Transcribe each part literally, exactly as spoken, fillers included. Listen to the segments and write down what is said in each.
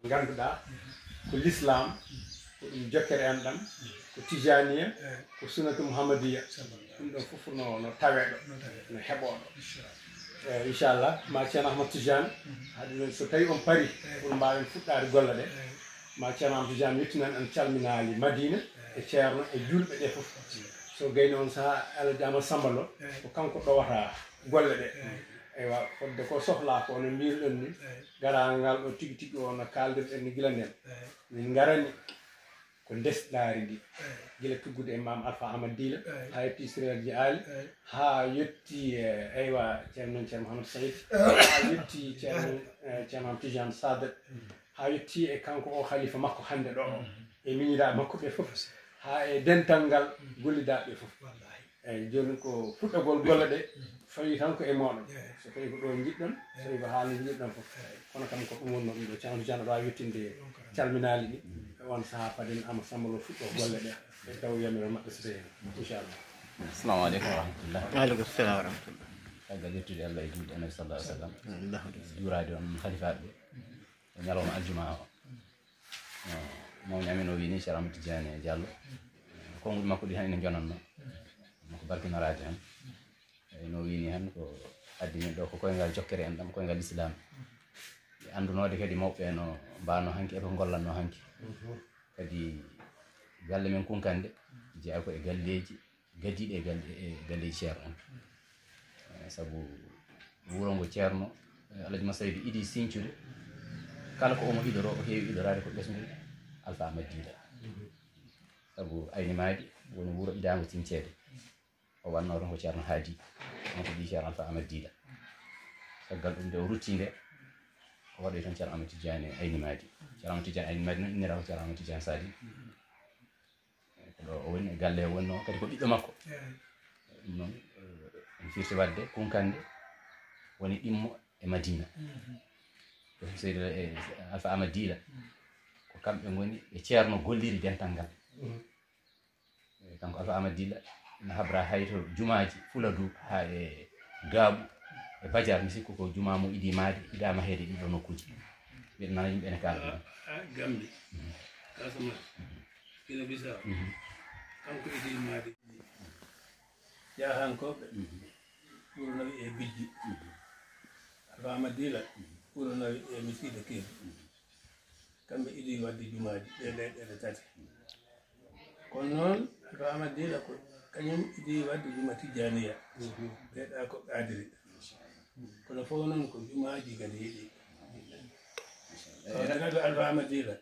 Ngannduɗaa ko l'islam, ko ɗum jokkere enɗam, ko tijaniya, ko sunnatu muhammadiya. Ɗum ɗon fof no no taweɗo, no heɓoɗo. Eyi, inchallah, ma ceerno Ahmad Tijani, haɗi noon so tawi on pari pour mbawen fuɗɗade golle ɗe, ma ceerno Ahmad Tijani yettinan en calminali Madina e ceerno e julɓe ɓe fof. So gayni on saaha Alhaji Amadou Samba Lo, ko kanko ɗowata golle ɗe. Eywa, fodde ko sohla ko no mbirɗon ni, garal ngal ɗo tigi tigi o no kaldirɗen ni gila nden. Min ngarani ko ndesɗaari ndi, gila tuggude e Maam Alfa Ahmad Diila, haa yetti Sirel Ji Ali, haa yetti, eh, eywa, ceerno men ceerno Mouhamadou Saïd, haa yetti ceerno, eh, ceerno Mouhamadou Tidiane Sadat, haa yetti e kanko o khalifa makko hannde ɗo o, e miñiraaɓe makko ɓe fof, haa e dental ngal gollidaaɓe fof. Eyyi, jooni ko fuɗɗagol golle ɗe, fawi tan ko e mooɗon. So tawi ko ɗo njiɗɗon, so tawi ko haala njiɗɗon fof. Kono kam ko ɗum wonno ɗum ɗo, ceerno Tidiane, aɗa waawi yettinde calminaali ɗi. E on sahaa paden Ama Samba Lo fuɗɗo golle ɗe. E taw yamiro maɓɓe so tawi, inchallah. Assalamu aleykum wa rahmatullah. Waaleykum salam wa rahmatullah. Caggal yettude Allah e juulde Annabi sallallahu alaihi wa sallam. Juuraade on halifaaɓe ɓe. E ñalawma aljuma o. No mawni amen o wini, Ceerno Amadou Tidiane Diallo. Konnguɗi makko ɗi han ene njonanno. Ɗum ko barkinoraade han. Eyyi, no wini han ko addi min ɗo ko koyngal jokkere enɗam, koyngal Islam. E anndunoode kadi mawɓe no mbaano hanki e ko ngollanno hanki. Kadi galle men Kunkande jeyaa ko e galleeji gadiiɗe e galle, e galleeji ceerno en. Eh, sabu wuro ngo ceerno, eh, Alhaji Masaydu idi siñcude, kala ko omo idoro, o heewi idoraade ko ɓesngu Alfa Ahmad Diida. Sabu Ayni Maadi woni wuro idaango siñceede. O wanno toon ko ceerno Haadi, on ko ɓii ceerno Alfa Ahmad Diida. Caggal ɗum nde o rutti nde, o waɗoyi toon ceerno Ahmad Tidiane Ayni Maadi. Ceerno Ahmad Tidiane Ayni Maadi noon innira ko ceerno Ahmad Tidiane Saadi. Ko ɗo o woni, e galle o wonno, kadi ko ɓiɗɗo makko. Ɗum noon, eh, en firti waɗde Kunkande woni ɗimmo e Madina. Ɗum Seydi, eh, Alfa Ahmad Diila, ko kamɓe ngoni ɓe ceerno golliri dental ngal. Eh, kanko Alfa Ahmad Diila ina habra hay to jumaaji Fuladu haa e Gaaɓu e Bajar, mi sikku ko jumaa mo idi maade, ida maheede ɗiɗo nokkuuji. Mbiɗa nana yimɓe ene kaala ɗum. A, a, Gambi, Casamance, Guinée Bissau, kanko idi maade. Jaahankooɓe, wuro nawi e Bijji. Alfa Ahmad Diila, wuro nawi e Misiide Keedu. Kamɓe idi waɗde jumaaji ɗe leyɗeele tati. Kono noon, Alfa Ahmad Diila ko kañum idi waɗde juma Tijjaniya. Ɓeeɗa ko Qaadiri. Kono fof noon ko jumaaji kadi yiɗi. Kawtiraaɗo Alfa Ahmad Diila,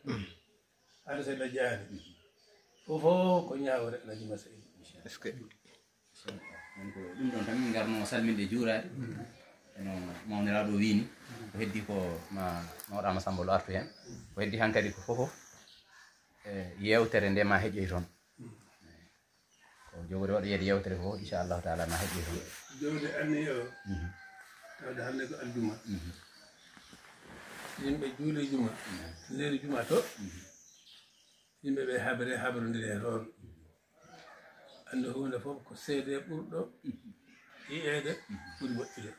Arsela Jaari. Fof fof ko ñaawre Alhaji Masaydu. Est-ce que? Donc, ɗum ɗon tan min ngarno salminde juuraade. Eno mawniraaɗo wiini, ko heddi ko ma, mawɗo Ama Samba Lo artu heen. Ko heddi han kadi ko fof fof, e yeewtere nde ma heƴoy toon. Ko jogori waɗo yeede yeewtere fof, inchallahu taala ma heƴoy toon. Jowde anniya o, tawde hannde ko aljuma. Yimɓe juule juma, leeri juma to. Yimɓe ɓe haɓre, haɓrondiri e toon. Annde huunde fof ko seede ɓurɗo yiyeede ɓuri moƴƴude.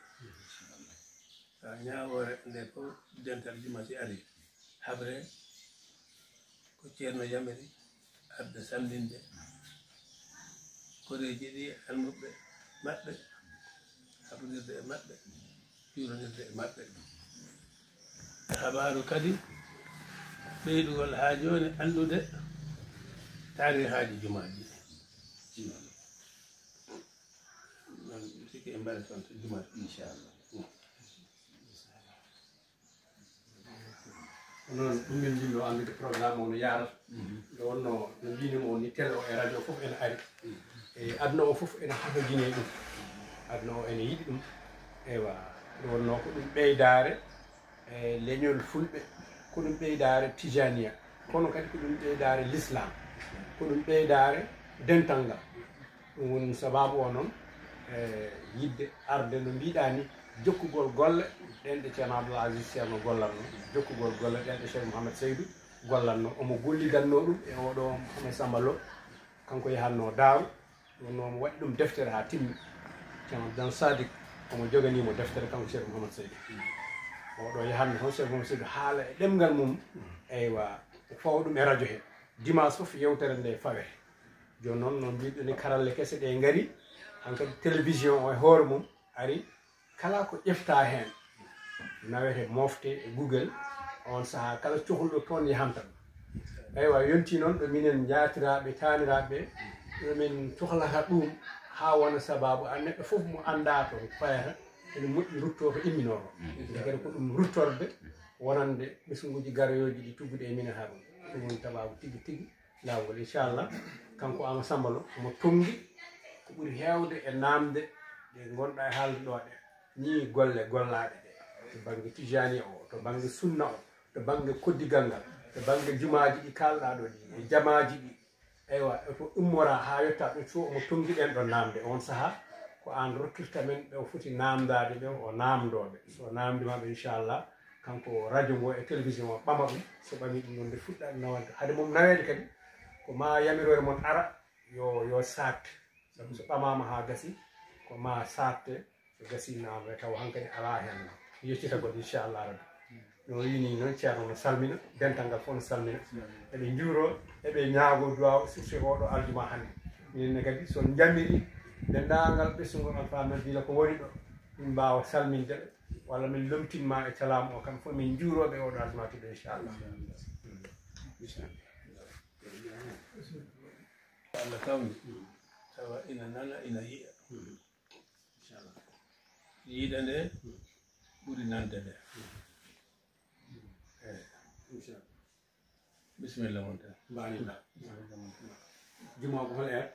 Ka ñaawoore nde fof, dental juma si ari, haɓre ko ceerno yamiri arde salminde koreeji ɗi almuɓɓe maɓɓe, haɓrondirde e maɓɓe, juurondirde e maɓɓe. Habaaru kadi ɓeydugol haa jooni anndude taarihaaji jumaaji. Noon, mi sikki en mbaɗat toon to jumaa, inchallah. Ko noon, ɗum min njiɗno anndude programme o no yaarata. Nde wonno, no mbinimi on ni, télé o e radio fof ene ari. E aduna o fof ene hatojini e ɗum. Aduna o ene yiɗi ɗum. Eywa, nde wonno ko ɗum ɓeydaare e leñol Fulɓe, ko ɗum ɓeydaare Tijaniya, kono kadi ko ɗum ɓeydaare l'islam, ko ɗum ɓeydaare dental ngal. Ɗum woni sababu o noon, e yiɗde arde no mbiɗa ni, jokkugol golle ɗen ɗe ceerno Abdoul Aziz Ceerno gollatno, jokkugol golle ɗen ɗe Cheikh Mouhamed Seydou gollatno, omo gollidanno ɗum e oɗo Mouhamed Samba Lo, kanko yahanno Daaru. Ɗum noon, omo waɗi ɗum deftere haa timmi. Ceerno Abdou Sadik omo joganiimo deftere, kanko Cheikh Mouhamed Seydou. Oɗo yahanno toon Cheikh Mouhamed Seydou haala e ɗemngal mum, Eywa, fawa ɗum e radio he. Dimanche fof yewtere nde fawete. Jooni noon, no mbiɗo ni, karalle kese ɗe ngari, hankadi télévision o e hoore mum ari, kala ko ƴefta heen nawete mofte e Google. On sahaa kala cohluɗo toon yahanta ɗum. Eywa, yonti noon ɗo minen njaatiraaɓe, taaniraaɓe, ɗo min cohlata ɗum haa wona sabaabu an neɗɗo fof mo anndaa to fayata, ene moƴƴi ruttoo to imminoo to. Ndekete ko ɗum ruttorde wonande ɓesnguuji garoyooji ɗi tuggude e minen haa ɗum. Ɗum woni sabaabu tigi tigi laawol. Inchallah, kanko Ama Samba Lo omo tonngi ko ɓuri heewde e naamnde ɗe ngonɗa e haalde ɗo ɗe. Nii golle gollaaɗe ɗe, to bannge tijani o, to bannge sunna o, to bannge koddigal ngal, to bannge jumaaji ɗi kaalɗaa ɗo ɗi, e jamaaji ɗi. Eywa, e to immora haa yetta ɗo, so omo tonngi ɗen ɗo naamnde. On sahaa, ko aan rokkirta men ɓe o foti naamndaade ɓe, o naamndoo ɓe. So o naamndiima ɓe, inchallah, kanko radio ngo e télévision o ɓama ɗum. So ɓami ɗum ɗon nde fuɗɗa nawande. Hade mum naweede kadi, ko ma yamiroore mon ara, yo, yo saatte. Sabu so ɓamaama haa gasi, ko ma saatte, so gasi naamre taw hankadi alaa heen yeccitagol, inchallah rabbi. No yini noon, Ceerno no salmina, dental ngal fof no salmina. Eɓe njuuro, eɓe ñaago duwaaw, surtout oɗo aljuma hannde. Minen ne kadi, so on njamiri denndaangal ɓesngu Alpha Madiina ko woni ɗo, min mbaawa salminde ɓe, walla min lomtin ma e calaamu o, kamɓe fof min njuurooɓe oɗo aljuma tedduɗo, inchallah. Bisimilla. Allah tawni, tawa ina nana, ina yiya. Inchallah. Yiide nde ɓuri nande nde. Eyi. Inchallah. Bisimilla mon tan. Mbaɗi. Juma ko hol heure?